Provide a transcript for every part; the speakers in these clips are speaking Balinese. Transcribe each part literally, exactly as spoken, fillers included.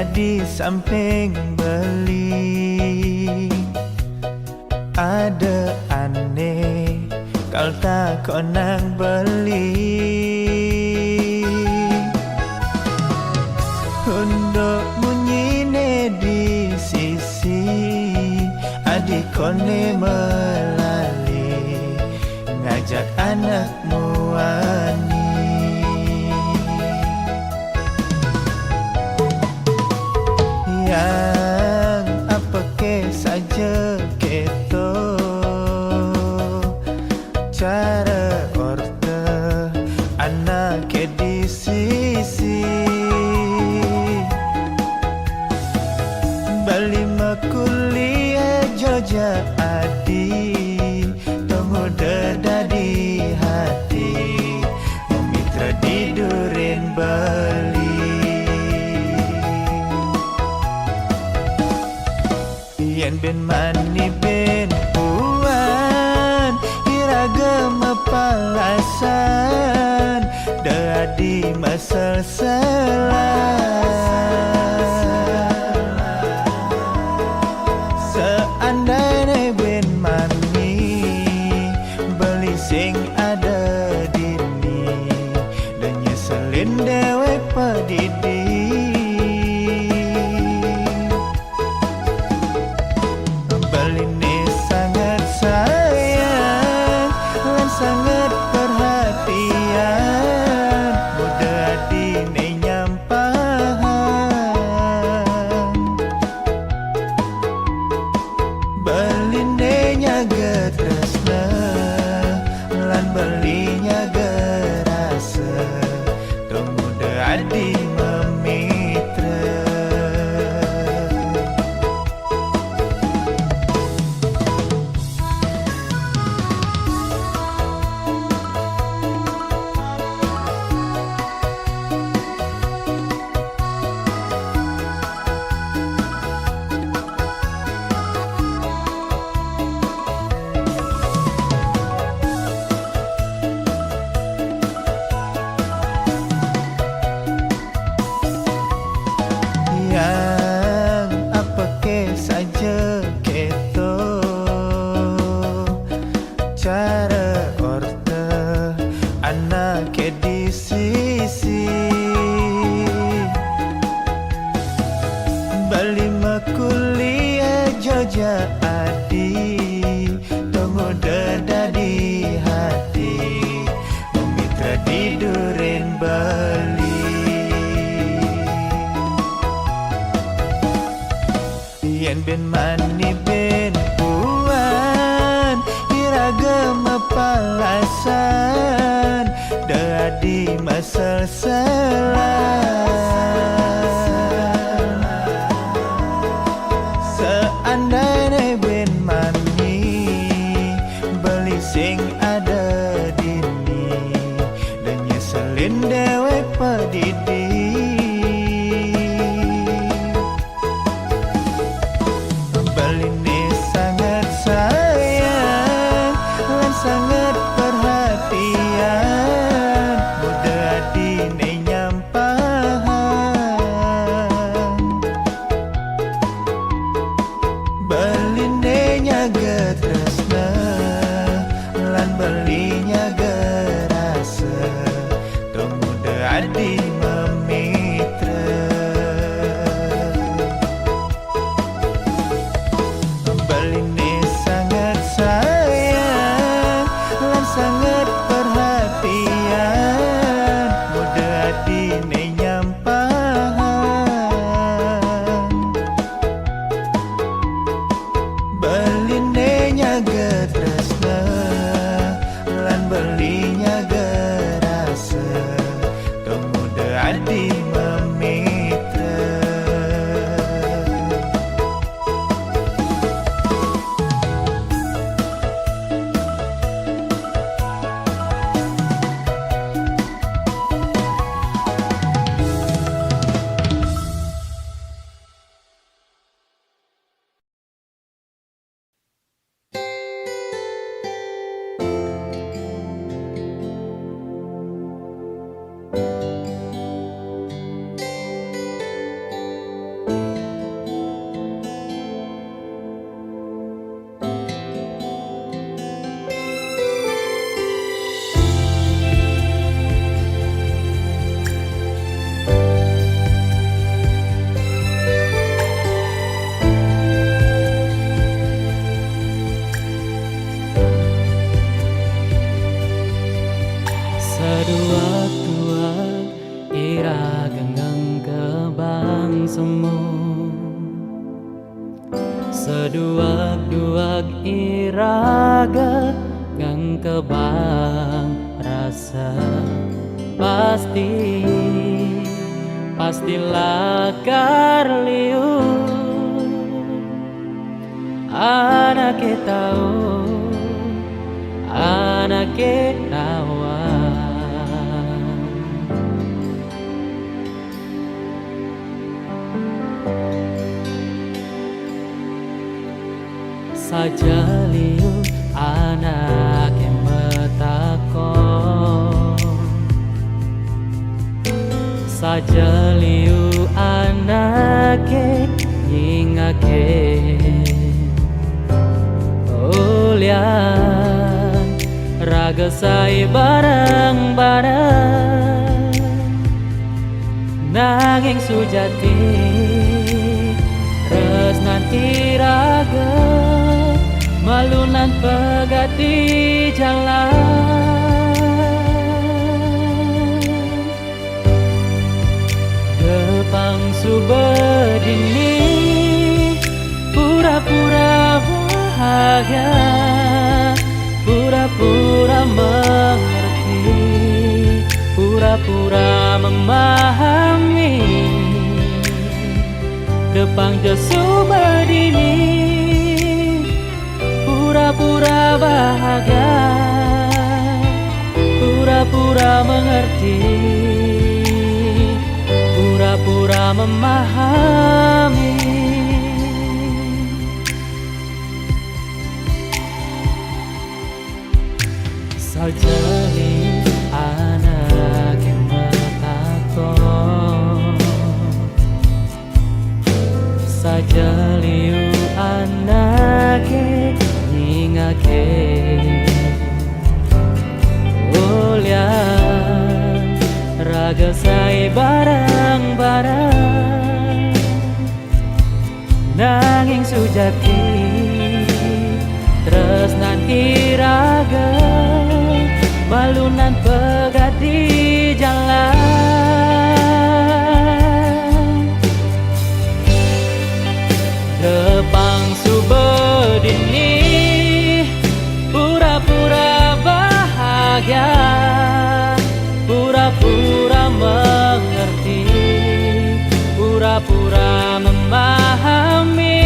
Di samping beli ada ane kal tak konang beli. Hunduk munyine di sisi, adi kone melali ngajak anak muani. Yang apa ke saja keto cara orte anak ke di sisi. Bali makuliah joja adi, tong udah dadi hati, memitra di durin Bali. Yen ben mani ben puan, iraga mapalasan, dadi masal-salan. Seandaine ben mani, beli sing ada dini, dan nyeselin dewek pedidi. Beline sangat sayang lan sangat perhatian, muda adine nyampahan. Beline nyaga tresna lan beli nyaga rasa, tong muda adi memitra. Yang apa ke saja keto cara orte anak ke di sisi. Bali makuliah joja adi, tong udah dadi hati, memitra di durin Bali. Yen ben mani ben puan, iraga mapalasan, dadi masal-salan. Seandaine ben mani, beli sing ada dini, dan nyeselin dewek pedidi. Beline sangat sayang lan sangat perhatian, muda adine nyampahan. Duag-duag iraga ngan kabang rasa, pasti, pasti lakar liu. Anak ke tau, anak ke rawa. Saja liu anak ke matakon, saja liu anak ke nyingak ke. Ulian raga sai barang-barang, nanging sujati tresnan iraga malu nan pegat di jalan. Depang suba dini, pura-pura bahagia, pura-pura mengerti, pura-pura memahami. Depang ja suba dini, pura-pura bahagia, pura-pura mengerti, pura-pura memahami. Saja liu anak ke matakon, saja liu anak ke nyingak ke. Ulian raga sai barang-barang, nanging sujati tresnan iraga malu nan pegat di jalan. Depang suba dini, pura-pura bahagia, pura-pura mengerti, pura-pura memahami.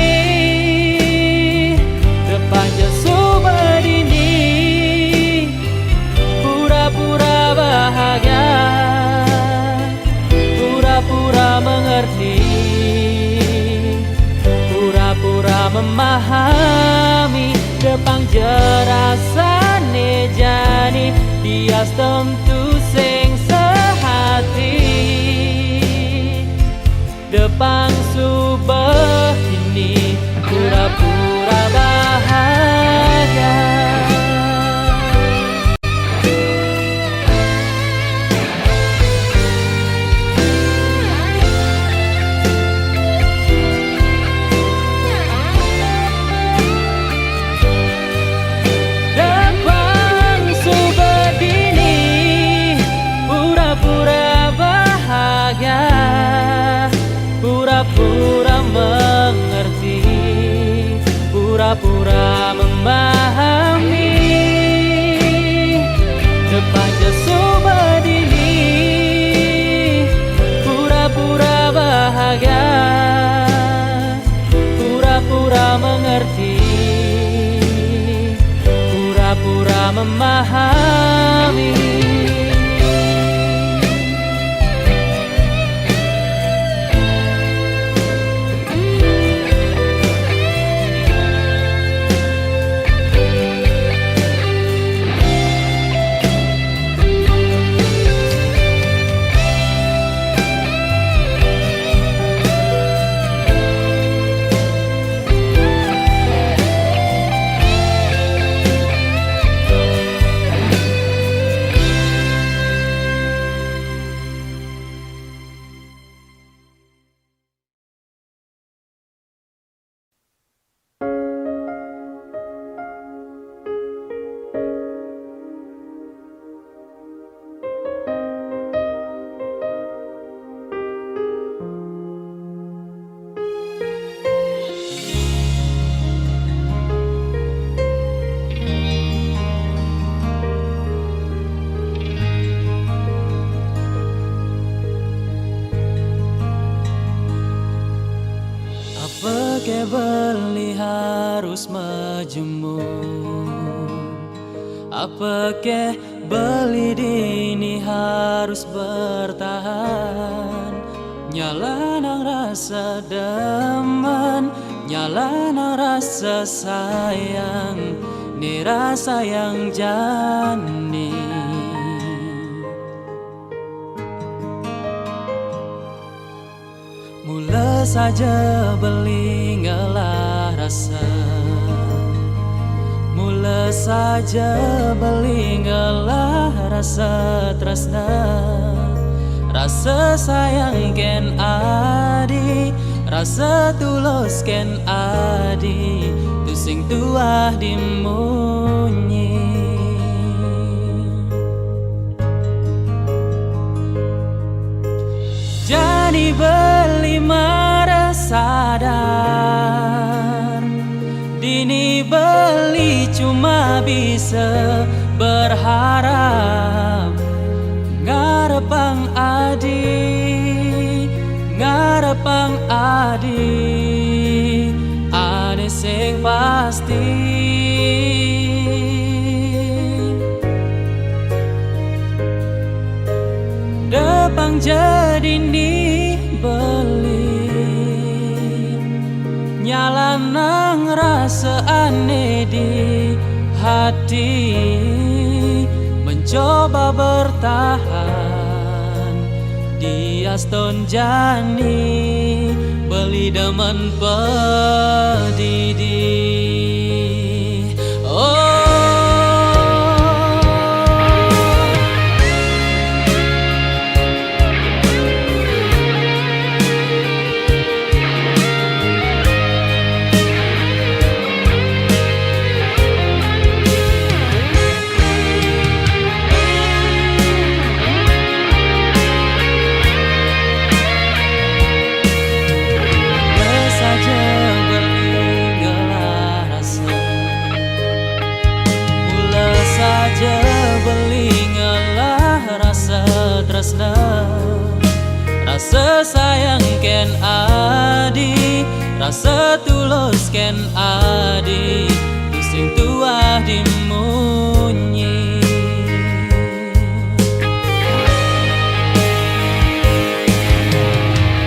Depang ja suba dini, pura-pura bahagia, pura-pura mengerti, pura-pura memahami. Depang ja rasa ne jani, bias tentu sing sehati. Depang suba dini, pura-pura bahagia. Depang suba dini, pura-pura bahagia, pura-pura mengerti, pura-pura memahami. Depang ja suba dini, pura-pura bahagia, pura-pura mengerti, pura-pura memahami. Beli harus majemuk. Apakah beli dini harus bertahan? Nyala nang rasa demen, nyala nang rasa sayang, ni rasa yang jani. Mula saja beli ngelah rasa. Mula saja beli ngelah rasa tresna. Rasa sayang ken adi, rasa tulus ken adi, tusing tuah dimunyi. Jani beli marah sadar, dini beli cuma bisa berharap. Ngarepang adi, ngarepang adi, ane sing pasti. Depang jadi ni beli, nyala nang rasa ane di hati, mencoba bertahan. Di aston jani beli demen pedidi. Oh. Mula saja beli ngelah rasa. Mula saja beli ngelah rasa tresna. Rasa sayang ken adi, rasa tulus ken adi, tusing tuah dimunyi.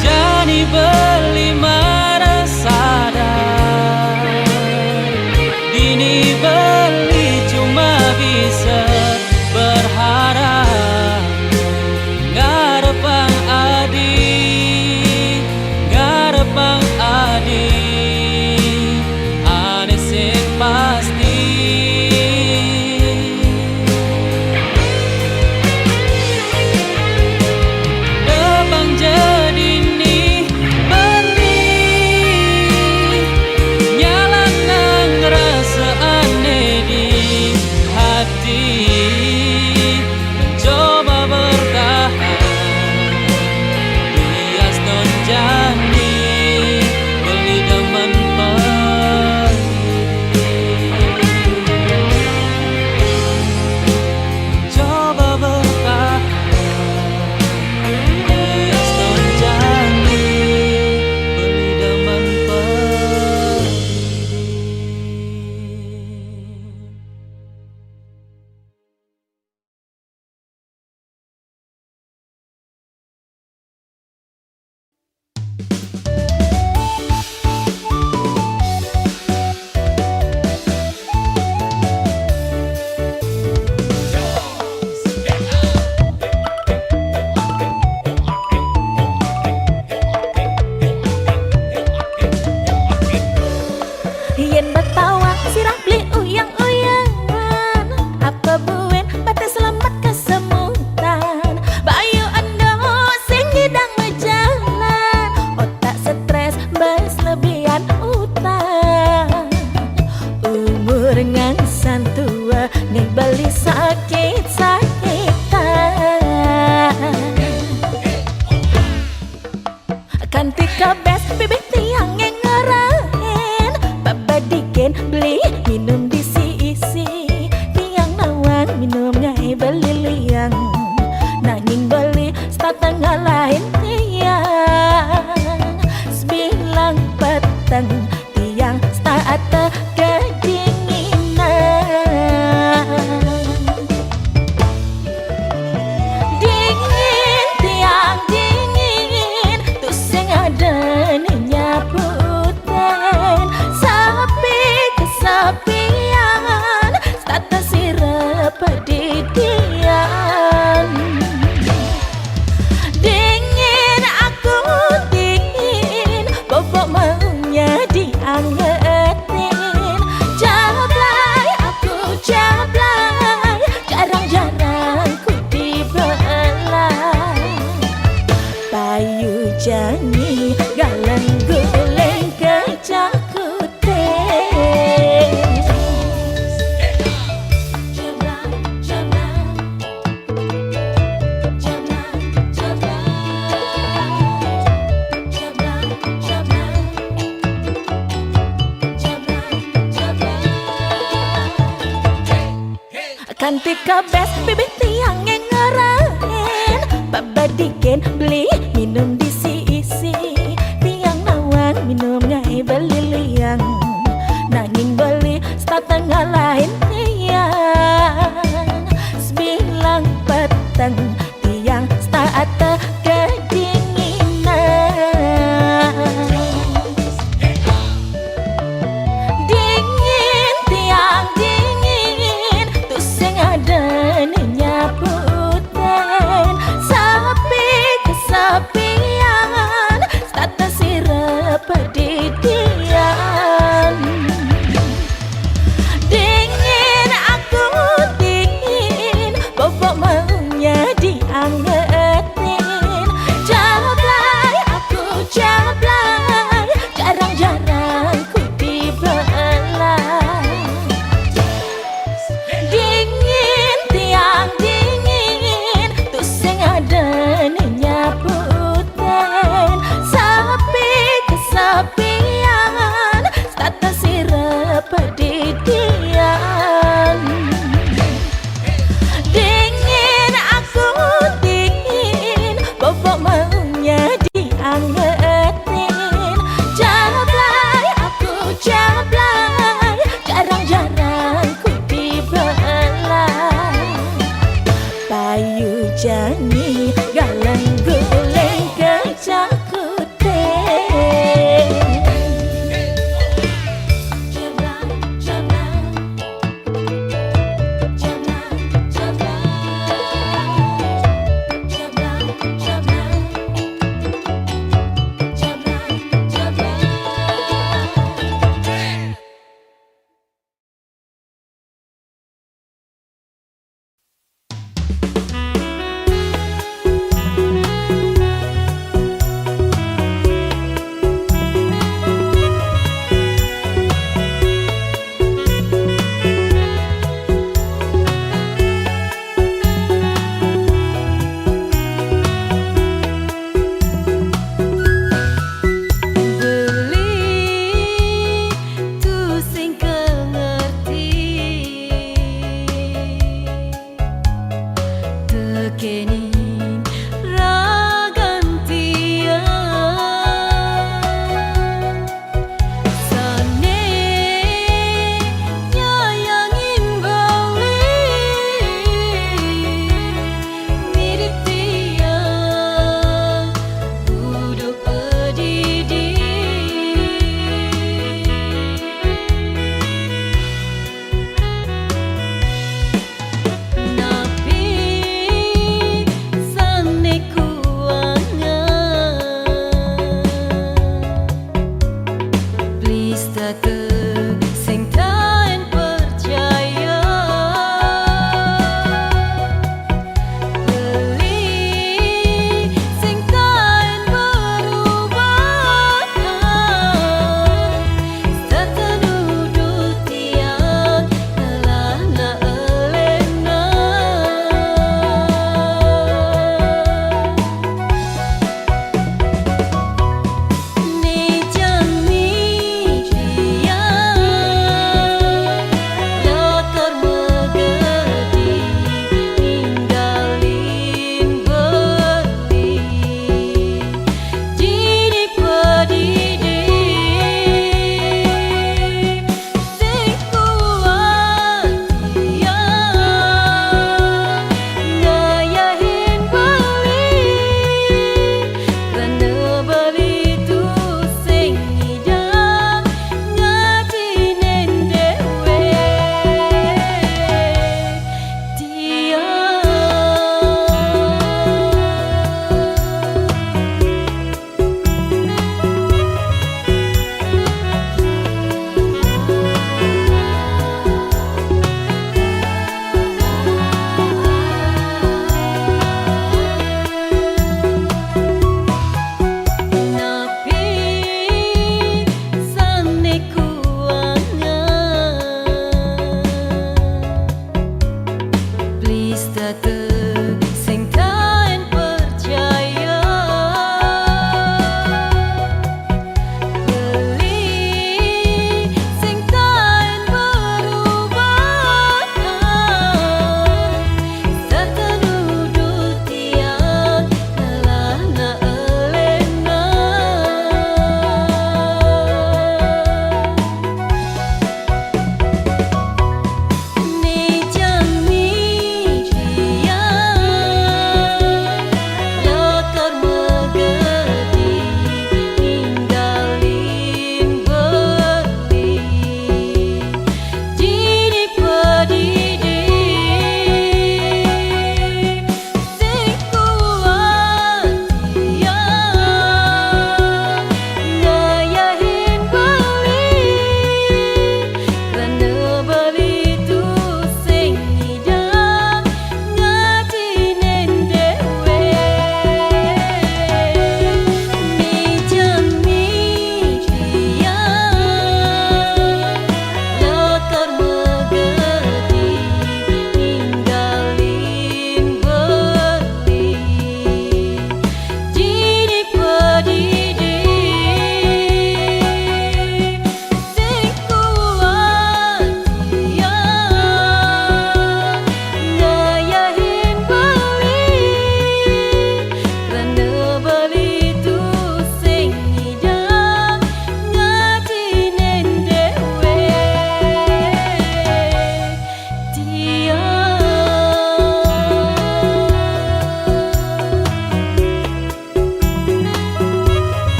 Jani beli marah sadar, dini beli cuma bisa berharap. Ngarepang adi, ngarepang adi, ane sing pasti. Depang jadi ni beli, nyala nang rasa ane di hati. Mencoba bertahan. Di aston jani beli demen pedidi. Mencoba bertahan. Di aston jani beli demen pedidi. Yen betawa sirah beli uyang-uyangan, apa buen batis selamat kesemutan. Bayu endo sing ngidang bejalan, otak stres bes lebihan utang. Umur ngan santua ngai beli sakit-sakitan. Kanti kebes bibih tiang ngerahin, pabadikin beli minum di isi-isi. Tiang nawang minum ngai beli liang, nanging beli setatang ngalahin tiang. Sebilang peteng Ata kedinginan. Dingin tiang dingin, tu sing ada nyaputan. Sapi kesapian, stata sirap padidian. Dingin aku dingin, bobok maunya diangetin. Jablay aku jablay, jarang-jarang ku dibelah. Payu janji galang guling ke jakutin. Kanti kabes bibih tiang ngerahin, babadikin beli minum di sisi. Tiang nawang minum ngai beli liang, nanging beli setengah lain tiang. Sebilang peteng tiang stata kedinginan. Dingin tiang dingin, tu sing ada nyaputan. Sapi kesapian, stata sirap padidian. Dingin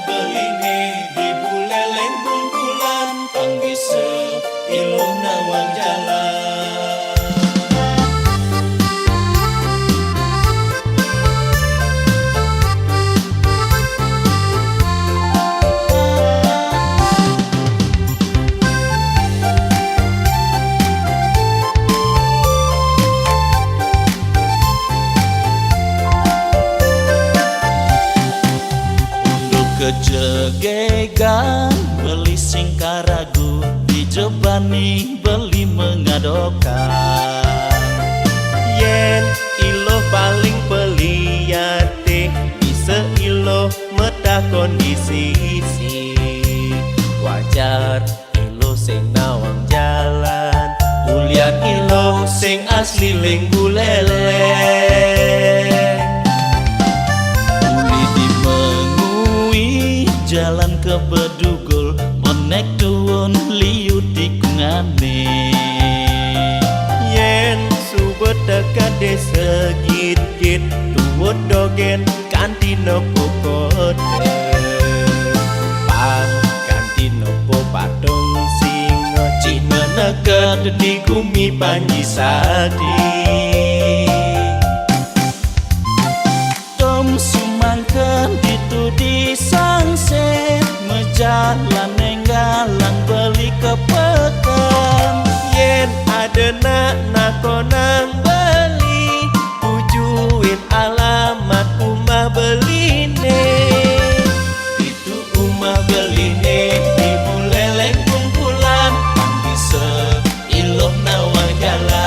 Beline di Buleleng Bungkulan, pang bisa iluh nawang jalan. Unduk kejegegan, beli sing karagu, dijebani beli mengadokan. Yen iluh paling peliate, bisa iluh metakon di sisi. Wajar iluh sing nawang jalan, ulian iluh sing asli ling Buleleng. Uli di mengui jalan ke Bedugul, monek tuun liu tikungane. Yen suba teka desa Gitgit, tuut dogen kanti nopo kota. Pang kanti nopo patung singa, cina neked di gumi Panji Sakti. Tom sumangken ditu di Sangse, mejalan nenggalang beli ke peken. Yen ada nak nakonang beli, tujuin alamat umah beline. Ditu umah beline di Buleleng Bungkulan, pang bisa iluh nawang jalan.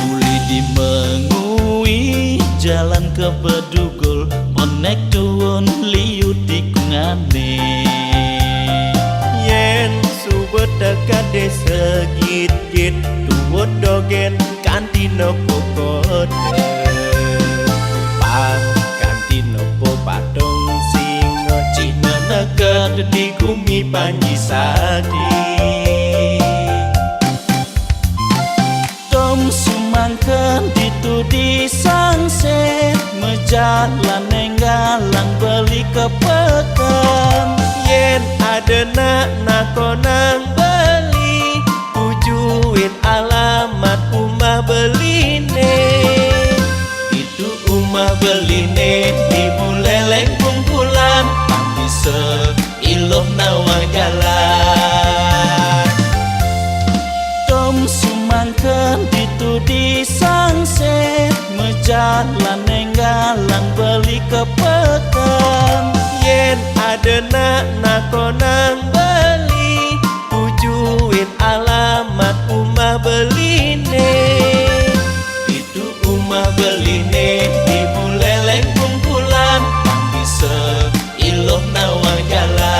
Uli di mengui jalan ke Bedugul, monek tuun liu tikungane. Yen suba teka desa Gitgit, tuut dogen kanti nopo kota. Pang kanti nopo patung singa, cina neked di gumi Panji Sakti. Tom sumangken ditu di Sangse, mejalan nenggalang beli ke peken. Yen ada nak nakonang beli, tujuin alamat umah beline. Ditu umah beline di Buleleng Bungkulan, pang bisa iluh nawang jalan. Tom sumangken ditu di Sangse, mejalan nenggalang beli ke peken. Yen ada nak nakonang beli, tujuin alamat umah beline. Ditu umah beline di Buleleng Bungkulan, pang bisa iluh nawang jalan.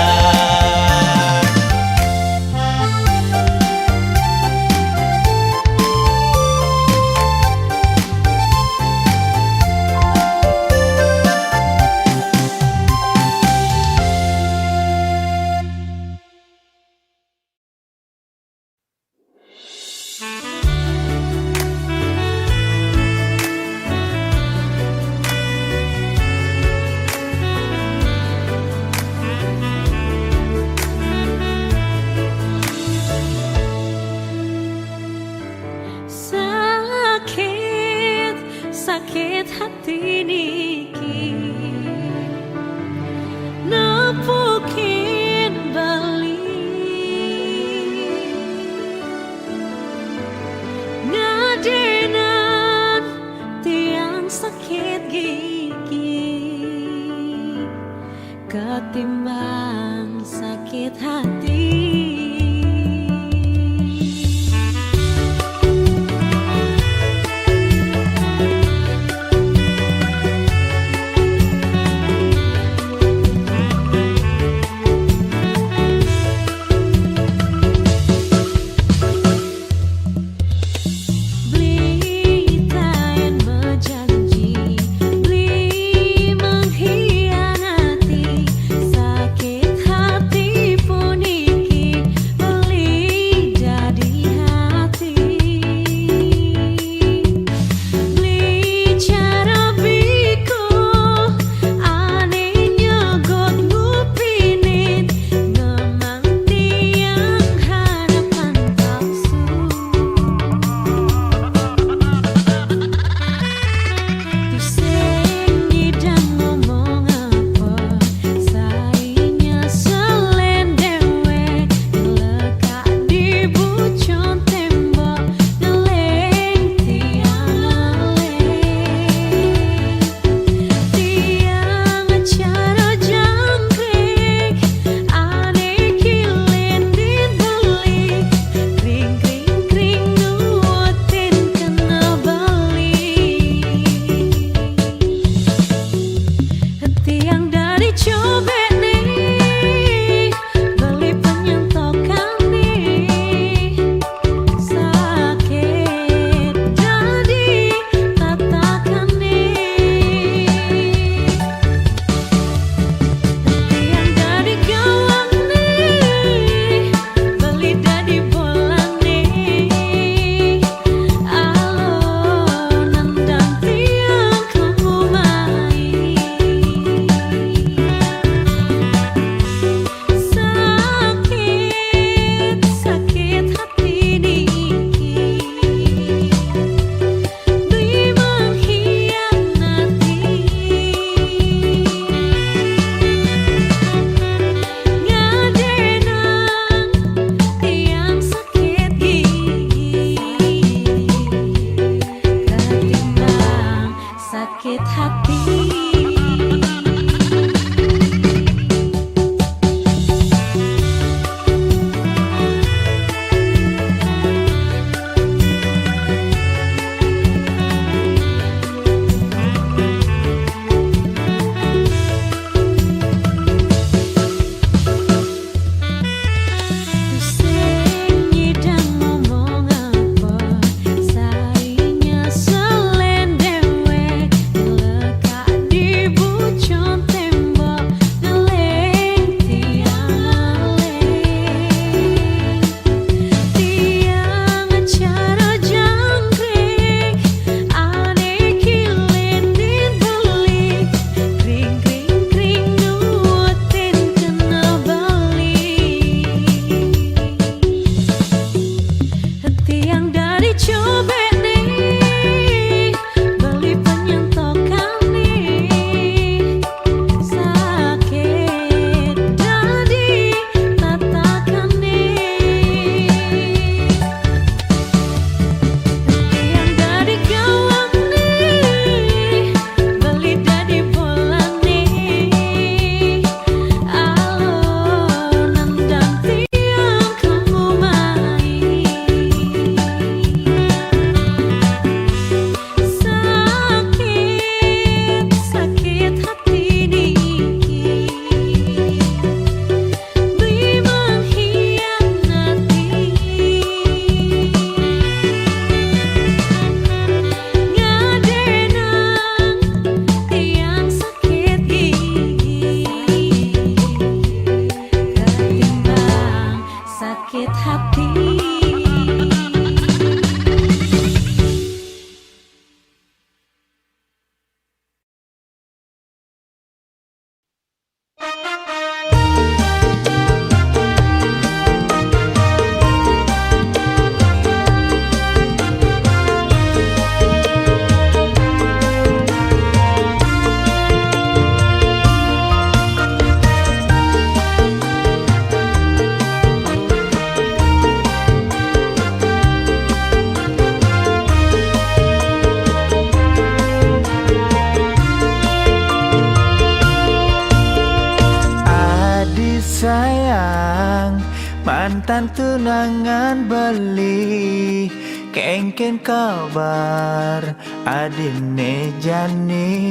Adi sayang, mantan tunangan beli, kengken kabar adine jani.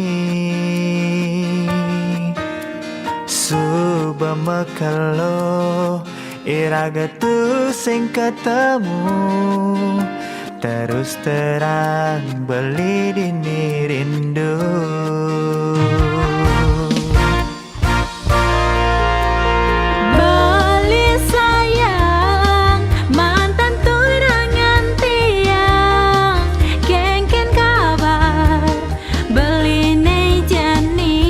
Suba mekelo, iraga tu sing ketemu. Terus terang beli dini rindu. Beli sayang, mantan tunangan tiang, kengken kabar beli ne jani.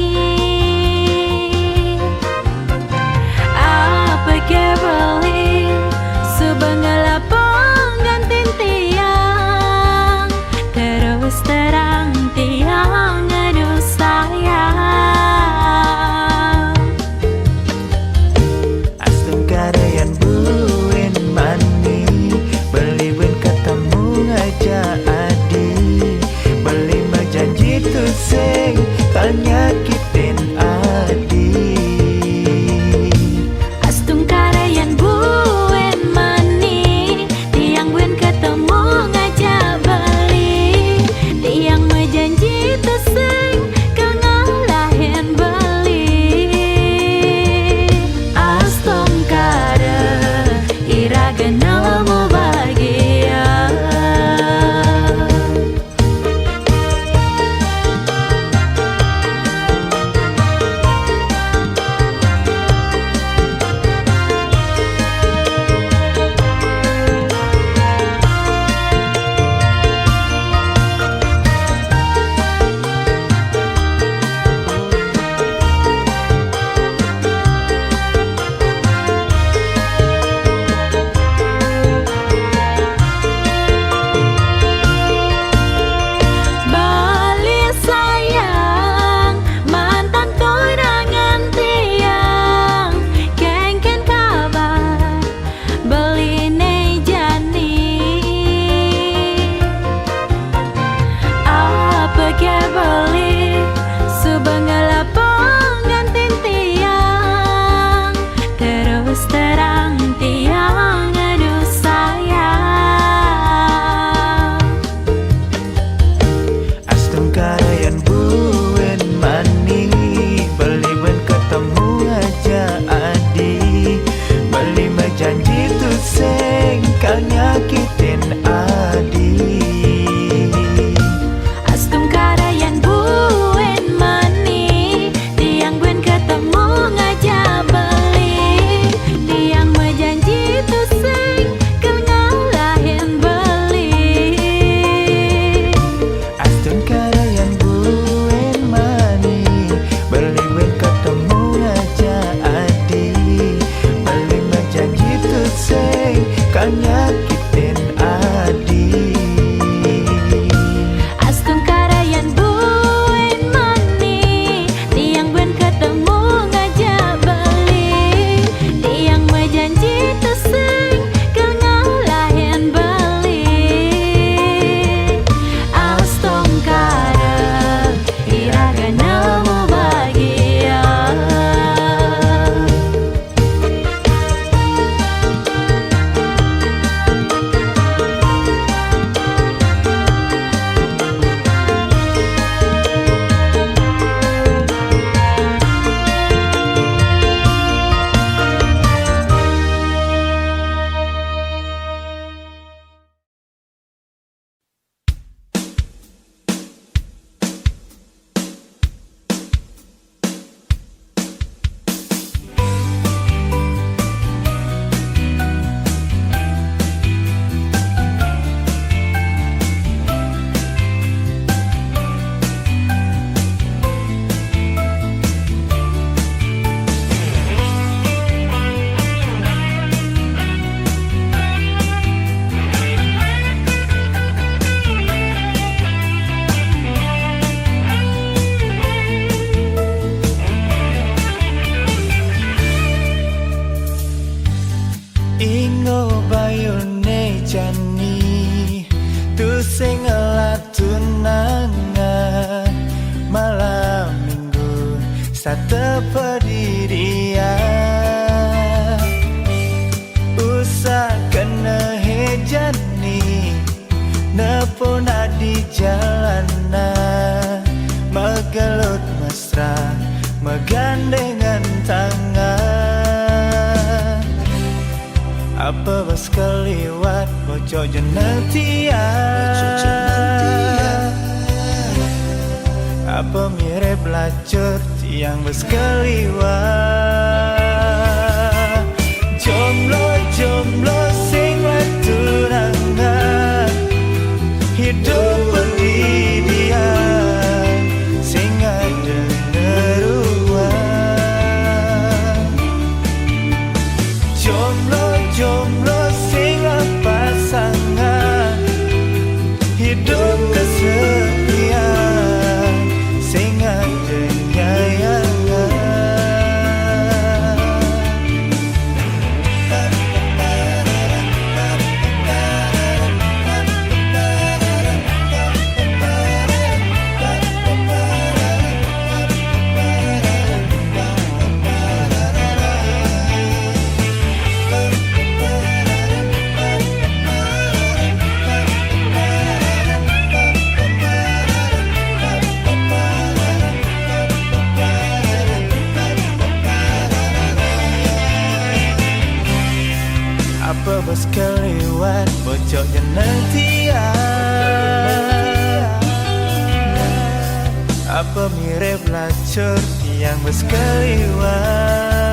Apa ke beli, suba ngelapong gantin tiang. Terus terang tiang ngedusta Tatap di dia. Usaha kena hejani. Nepona di jalanan. Megelut mesra. Megandengan tangan. Apa bas keliwat bocok jeneng tiang. Apa mirip lacur tiang bas keliwat. Jomblo-jomblo sing tunangan. Hidup pendidian sing ada neruan. Jomblo-jomblo sing pasangan. Hidup kesepian sing ada nyayangan. Apa bas keliwat bocok jeneng tiang. Apa mirip lacur tiang bas keliwat.